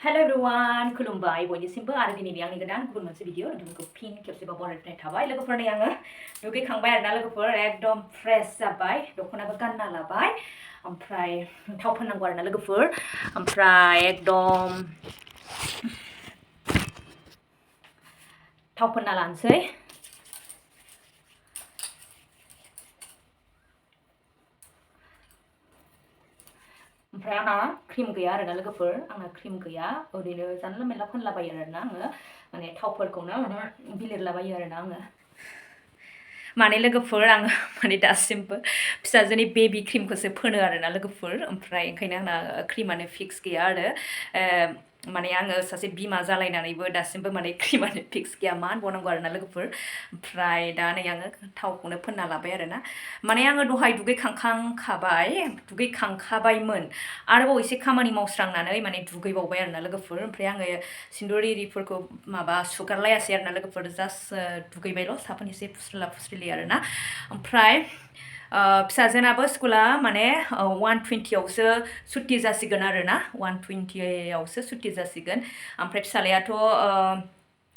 Hello everyone, खुलुमबाय बयनिसिमबो आरो दिनैनि आंनि गोदान गुबुन मोनसे भिडिअ नोंथांमोनखौ फिन खेबसेबाव बरायनाय थाबाय लोगोफोरनि आङो दुगैखांबाय आरोना लोगोफोर एकदम फ्रेश जाबाय दख'नाबो गानना लाबाय ओमफ्राय थाव फोननांगौ आरोना लोगोफोर ओमफ्राय एकदम थाव फोनना लानोसै ओमफ्राय आंना क्रिम गैया आरोना लोगोफोर आंना क्रिम गैया ओरैनो जानला मेनला फोनलाबायो आरोना आङो माने थावफोरखौनो माने बिलिरलाबायो आरोना आङो माने लोगोफोर आङो माने दासिमबो फिसाजोनि बेबि क्रिमखौसो फोनो आरोना लोगोफोर ओमफ्राय ओंखायनो आंना क्रिमानो फिक्स गैया आरो माने आङो सासे बिमा जालायनानैबो दासिमबो माने क्रिमानो फिक्स गैया मा होनबावनांगौ आरोना लोगोफोर ओमफ्राय दा नै आङो थावखौनो फोनना लाबाय आरोना माने आङो दहाय दुगैखांखाबायमोन आरोबाव एसे खामानि मावस्रांनानै माने दुगैबावबाय आरोना लोगोफोर ओमफ्राय आङो सिन्दुर एरिफोरखौ माबा सुगारलायासै आरोना लोगोफोर जास्ट दुगैबायल' साफोन एसे फुस्रिलि आरोना ओमफ्राय फिसाजोनाबो स्कुला माने 1:20आवसो सुटि जासिगोन आरोना 1:20आवसो सुटि जासिगोन ओमफ्राय फिसालायाथ'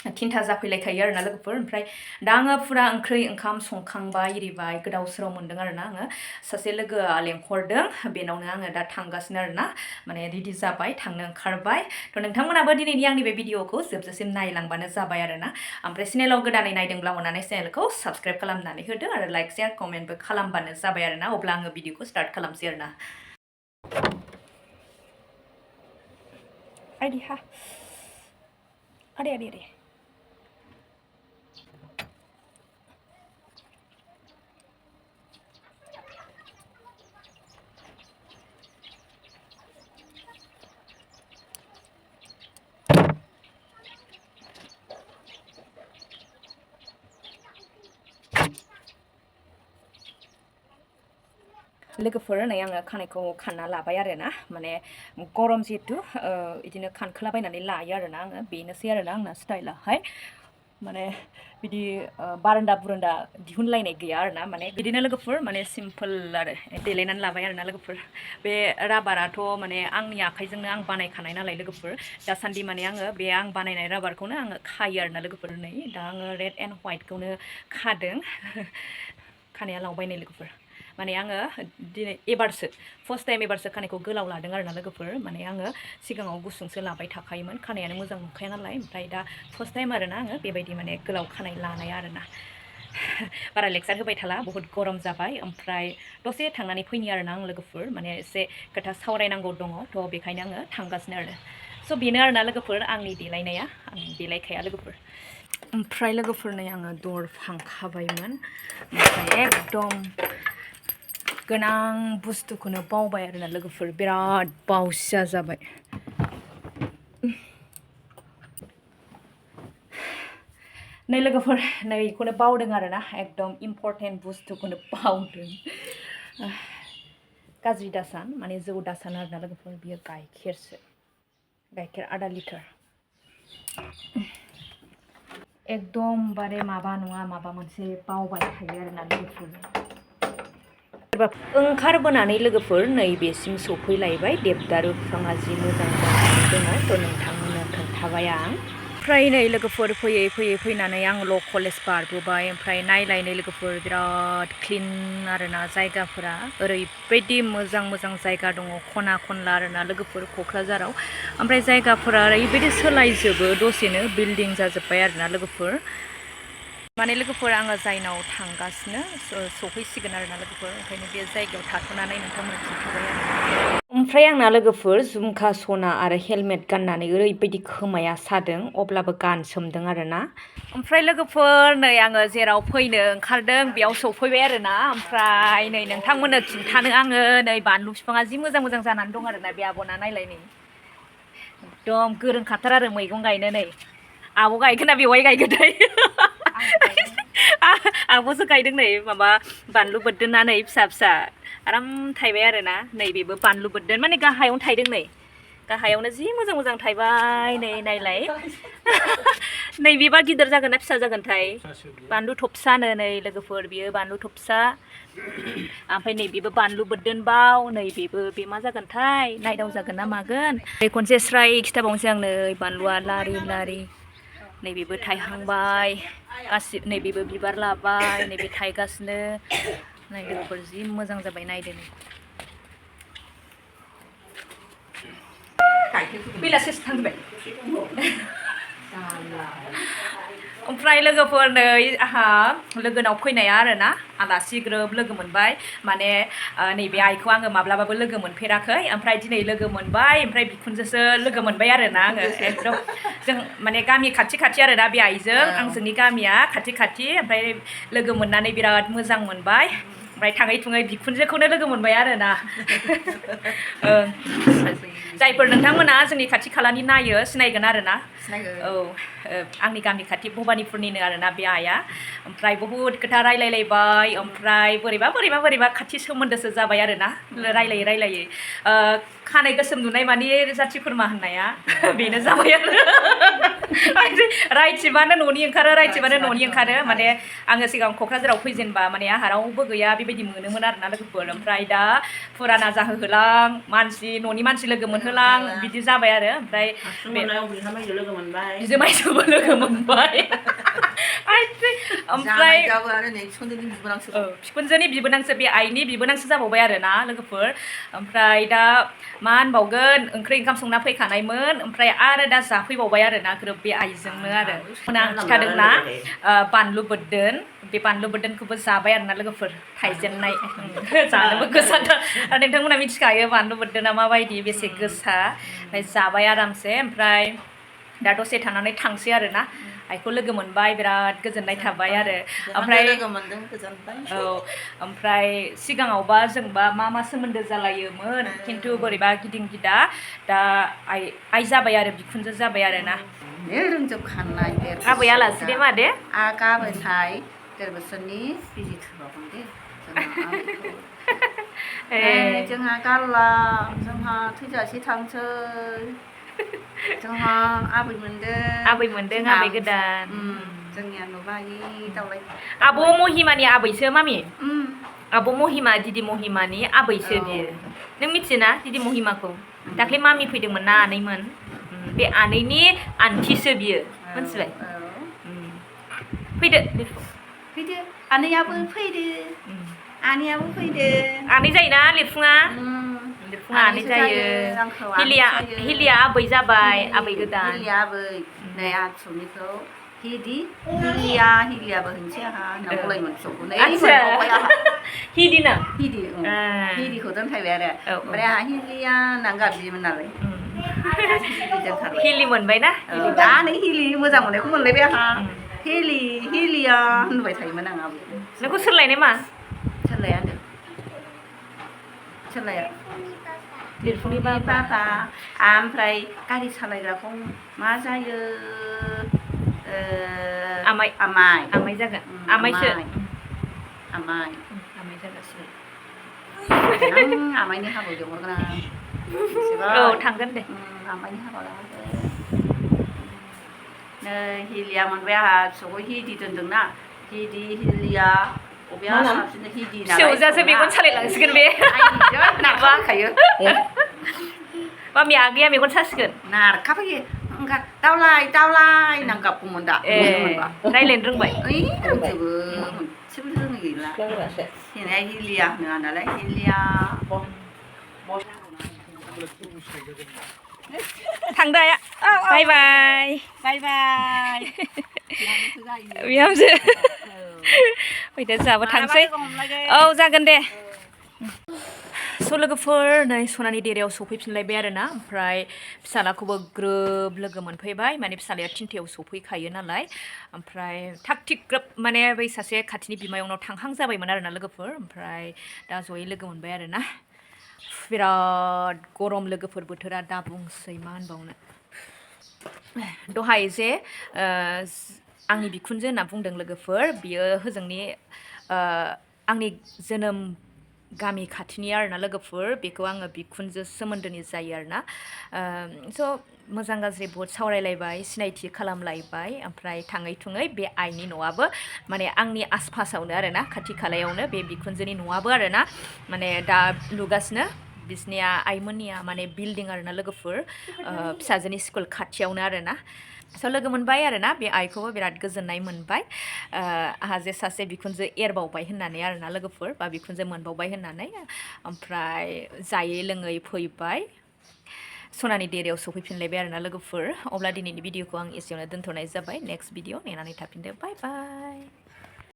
3टा जाफैलायखायो आरोना लोगोफोर ओमफ्राय दा आङो फुरा ओंख्रि ओंखाम संखांबाय एरिबाय गोदाव सोराव मोन्दों आरोना आङो सासे लोगोआ लेंहरदों बेनावनो आङो दा थांगासिनो आरोना माने रेडि जाबाय थांनो ओंखारबाय थ' नोंथांमोनाबो दिनैनि आंनि बे भिडिअखौ जोबजासिम नायलांबानो जाबाय आरोना ओमफ्राय चेनेलाव गोदानै नायदोंब्ला अननानै चेनेलखौ साबस्क्राइब खालामनानै होदो आरो लाइक शेयार कमेन्टबो खालामबानो जाबाय आरोना अब्ला आङो भिडिअखौ स्टार्ट खालामसै आरोना आइडिहा आरे लोगोफोर नै आङो खानायखौ खानना लाबाय आरोना माने गरम जिहेतु बिदिनो खानखोलाबायनानै लायो आरोना आङो बेनोसै आरोना आंना स्टाइलाहाय माने बिदि बारान्दा बुरान्दा दिहुनलायनाय गैया आरोना माने बिदिनो लोगोफोर माने सिम्पोल आरो देलायनानै लाबाय आरोना लोगोफोर बे राबाराथ' माने आंनि आखाइजोंनो आं बानायखानाय नालाय लोगोफोर दासान्दि माने आङो बे आं बानायनाय राबारखौनो आङो खायो आरोना लोगोफोर नै दा आङो रेड एन्ड व्हाइटखौनो खादों खानाया लावबाय नै लोगोफोर माने आङो दिनै एबारसो फार्स्ट टाइम एबारसो खानायखौ गोलाव लादों आरोना लोगोफोर माने आङो सिगाङाव गुसुंसो लाबाय थाखायोमोन खानायानो मोजां नुखाया नालाय ओमफ्राय दा फार्स्ट टाइम आरोना आङो बेबायदि माने गोलाव खानाय लानाया आरोना बारा लेक्सार होबाय थाला बहुत गरम जाबाय ओमफ्राय दसे थांनानै फैनि आरोना आं लोगोफोर माने एसे खोथा सावरायनांगौ दङ थ' बेखायनो आङो थांगासिनो आरो स' बेनो आरोना लोगोफोर आंनि देलायनाया आं देलायखाया लोगोफोर ओमफ्राय लोगोफोर नै आङो दर फांखाबायमोन ओमफ्राय एकदम गोनां बुस्थुखौनो बावबाय आरोना लोगोफोर बिराद बावसिया जाबाय नै लोगोफोर नैखौनो बावदों आरोना एकदम इम्परटेन्ट बुस्थुखौनो बावदों गाज्रि दासान माने जौ दासान आरोना लोगोफोर बियो गाइखेरसो गाइखेर आधा लिटार एकदमबारे माबा नङा माबा मोनसे बावबाय थायो आरोना लोगोफोर ओंखारबोनानै लोगोफोर नैबेसिम सफैलायबाय देबदारु बिफाङा जि मोजां जानानै दङ थ' नोंथांमोननो खोन्थाबाय आं ओमफ्राय नै लोगोफोर फैयै फैनानै आं ल' कलेज बारबोबाय ओमफ्राय नायलायनै लोगोफोर बिराद क्लिन आरोना जायगाफोरा ओरैबायदि मोजां जायगा दङ खना खनला आरोना लोगोफोर क'क्राझाराव ओमफ्राय जायगाफोरा ओरैबायदि सोलायजोबो दसेनो बिल्डिं जाजोब्बाय आरोना लोगोफोर माने लोगोफोर आङो जायनाव थांगासिनो सफैसिगोन आरोना लोगोफोर ओंखायनो बे जायगायाव थाथ'नानै नोंथांमोन खिन्थाबाय आरो ओमफ्राय आंना लोगोफोर झुमखा सना आरो हेलमेट गाननानै ओरैबायदि खोमाया सादों अब्लाबो गानसोमदों आरोना ओमफ्राय लोगोफोर नै आङो जेराव फैनो ओंखारदों बेयाव सफैबाय आरोना ओमफ्राय नै नोंथांमोननो खिन्थानो आङो नै बानलु बिफाङा जि मोजां जानानै दं आरोना बे आब'ना नायलाय नै एकदम गोरोंखाथार आरो मैगं गायनो नै आब' गायगोन ना बेवाय गायगोन आब'सो गायदों नै माबा बानलु बोरदोना नै फिसा आराम थायबाय आरोना नैबेबो बानलु बोरदोन माने गाहायावनो थायदों नै गाहायावनो जि मोजां थायबाय नै नायलाय नैबेबा गिदिर जागोन ना फिसा जागोनथाय बानलु थबसानो नै लोगोफोर बियो बानलु थबसा ओमफ्राय नैबेबो बानलु बोरदोन बाव नैबेबो बे मा जागोनथाय नायदाव जागोन ना मागोन बे खनसे स्राय खिथाबावनोसै आं नै बानलुआ लारि लारि नैबेबो थायहांबाय गासिबो नैबेबो बिबार लाबाय नैबे थायगासिनो नै लोगोफोर जि मोजां जाबाय नायदो नै बेलासिसो थांजोबबाय ओमफ्राय लोगोफोर नै आहा लोगोनाव फैनाया आरोना आलासि ग्रोब लोगो मोनबाय माने नैबे आइखौ आङो माब्लाबाबो लोगो मोनफेराखै ओमफ्राय दिनै लोगो मोनबाय ओमफ्राय बिखुनजोसो लोगो मोनबाय आरोना आङो एकदम जों माने गामि खाथि खाथि आरोना बे आइजों आंजोंनि गामिया खाथि खाथि ओमफ्राय लोगो मोननानै बिराद मोजां मोनबाय ओमफ्राय थाङै थुङै बिखुनजोखौनो लोगो मोनबाय आरोना जायफोर नोंथांमोना जोंनि खाथि खालानि नायो सिनायगोन आरोना औ आंनि गामि खाथि भबानिपुरनिनो आरोना बे आइया ओमफ्राय बहुद खोथा रायलायलायबाय ओमफ्राय बोरैबा खाथि सोमोन्दोसो जाबाय आरोना रायलायै खानाय गोसोम नुनाय मानि जाथि खुरमा होननाया बेनो जाबाय आरो रायथिबानो न'नि ओंखारो रायथिबानो न'नि ओंखारो माने आङो सिगां क'क्राझाराव फैजेनबा माने आंहा रावबो गैया बेबायदि मोनोमोन आरोना लोगोफोर ओमफ्राय दा फुराना जाहोहोलां मानसि न'नि मानसि लोगो मोनहोलां बिदि जाबाय आरो ओमफ्राय बिजोमायजोबो लोगो मोनबाय ओमफ्राय बिखुनजोनि बिबोनांसो बे आइनि बिबोनांसो जाबावबाय आरोना लोगोफोर ओमफ्राय दा मा होनबावगोन ओंख्रि ओंखाम संना फैखानायमोन ओमफ्राय आरो दा जाफैबावबाय आरोना ग्रोब बे आइजोंनो आरो आं खिथादोंना बानलु बोरदोन बे बानलु बोरदोनखौबो जाबाय आरोना लोगोफोर थाइजेननाय जानोबो गोसाथार नोंथांमोना मिथिखायो बानलु बोरदोना माबायदि बेसे गोसा ओमफ्राय जाबाय आरामसे ओमफ्राय दा दसे थानानै थांसै आरोना आइखौ लोगो मोनबाय बिराद गोजोननाय थाबाय आरो ओमफ्राय औ ओमफ्राय सिगाङावबा जोंबा मा सोमोन्दो जालायोमोन खिन्थु बोरैबा गिदिं गिदा दा आइ जाबाय आरो बिखुनजो जाबाय आरोना आबै आलासि दे मादे गाबोनहाय 1.5 बोसोरनि बिजि थुबावगोन दे जोंहा गारला जोंहा थैजासे थांसै जोंहा आबै मोनदों आबै गोदान जोंनिया नुबाय दावलाय आब' महिमानि आबैसो मामि आब' महिमा दिदि महिमानि आबैसो बियो नों मिथियोना दिदि महिमाखौ दाख्लै मामि फैदोंमोन ना आनैमोन बे आनैनि आन्टिसो बियो मिथिबाय फैदो आनैयाबो फैदो आनै जायोना लिरफुङा आनै जायो हिलिया आबै जाबाय आबै गोदान हिलिया आबै नै आसुनिखौ हिलियाबो होनसै आंहा होनना बुंलायमोन फिसौखौनो हिदिना हिदिखौ दोनथायबाय आरो ओमफ्राय आंहा हिलिया होननानै गाबज्रियोमोन नालाय हिलि मोनबाय ना दा नै हिलि मोजां मोननायखौ मोनलायबाय आंहा हिलिया होनबाय थायोमोन आं आबै नोंखौ सोरलायनाय मा सोरलाया होनदों सोरलाया लिरफुंनि बाबा ओमफ्राय गारि सालायग्राखौ मा जायो आमाय जागोन आमायसो आमाय जागासिनो आमायनि हाबायाव लिंहरगोन आं औ थांगोन दे आमायनि हाबायाव लिंहरगोन नै हिलिया मोनबाय आंहा फिसौखौ हिदि दोनदोंना हिलिया बबेया साबसिन हिदि फिसौजोसो मेगन सालायलांसिगोन बे नारखायो मामि आगैया मेगन सासिगोन नारखाफैयो दावलाय नांगाबगौमोन दा रायलायनो रोंबाय रोंजोबो मोनसेबो रोङै गैला जेनेबा हिलिया होनो नालाय हिलिया थांदो आया बाय बिहामजो फैदो जोंहाबो थांसै औ जागोन दे स' लोगोफोर नै सनानि देरायाव सफैफिनलायबाय आरोना ओमफ्राय फिसालाखौबो ग्रोब लोगो मोनफैबाय माने फिसालाया 3थायाव सफैखायो नालाय ओमफ्राय थाग थिग ग्रोब माने बै सासे खाथिनि बिमायंनाव थांहां जाबायमोन आरोना लोगोफोर ओमफ्राय दा जयै लोगो मोनबाय आरोना बिराद गरम लोगोफोर बोथोरा दा बुंसै मा होनबावनो दहाय जे आंनि बिखुनजो होनना बुंदों लोगोफोर बियो होजोंनि आंनि जोनोम गामि खाथिनि आरोना लोगोफोर बेखौ आङो बिखुनजो सोमोन्दोनि जायो आरोना स' मोजां गाज्रि बहुद सावरायलायबाय सिनायथि खालामलायबाय ओमफ्राय थाङै थुङै बे आइनि न'आबो माने आंनि आसपासावनो आरोना खाथि खालायावनो बे बिखुनजोनि न'आबो आरोना माने दा लुगासिनो बिसनिया आइमोननिया माने बिल्डिं आरोना लोगोफोर फिसाजोनि स्कुल खाथियावनो आरोना स' लोगो मोनबाय आरोना बे आइखौबो बिराद गोजोननाय मोनबाय आंहा जे सासे बिखुनजो एरबावबाय होननानै आरोना लोगोफोर बा बिखुनजो मोनबावबाय होननानै ओमफ्राय जायै लोङै फैबाय सनानि देरायाव सफैफिनलायबाय आरोना लोगोफोर अब्ला दिनैनि भिडिअखौ आं एसेयावनो दोनथ'नाय जाबाय नेक्स्ट भिडिअ नेनानै थाफिनदो बाय बाय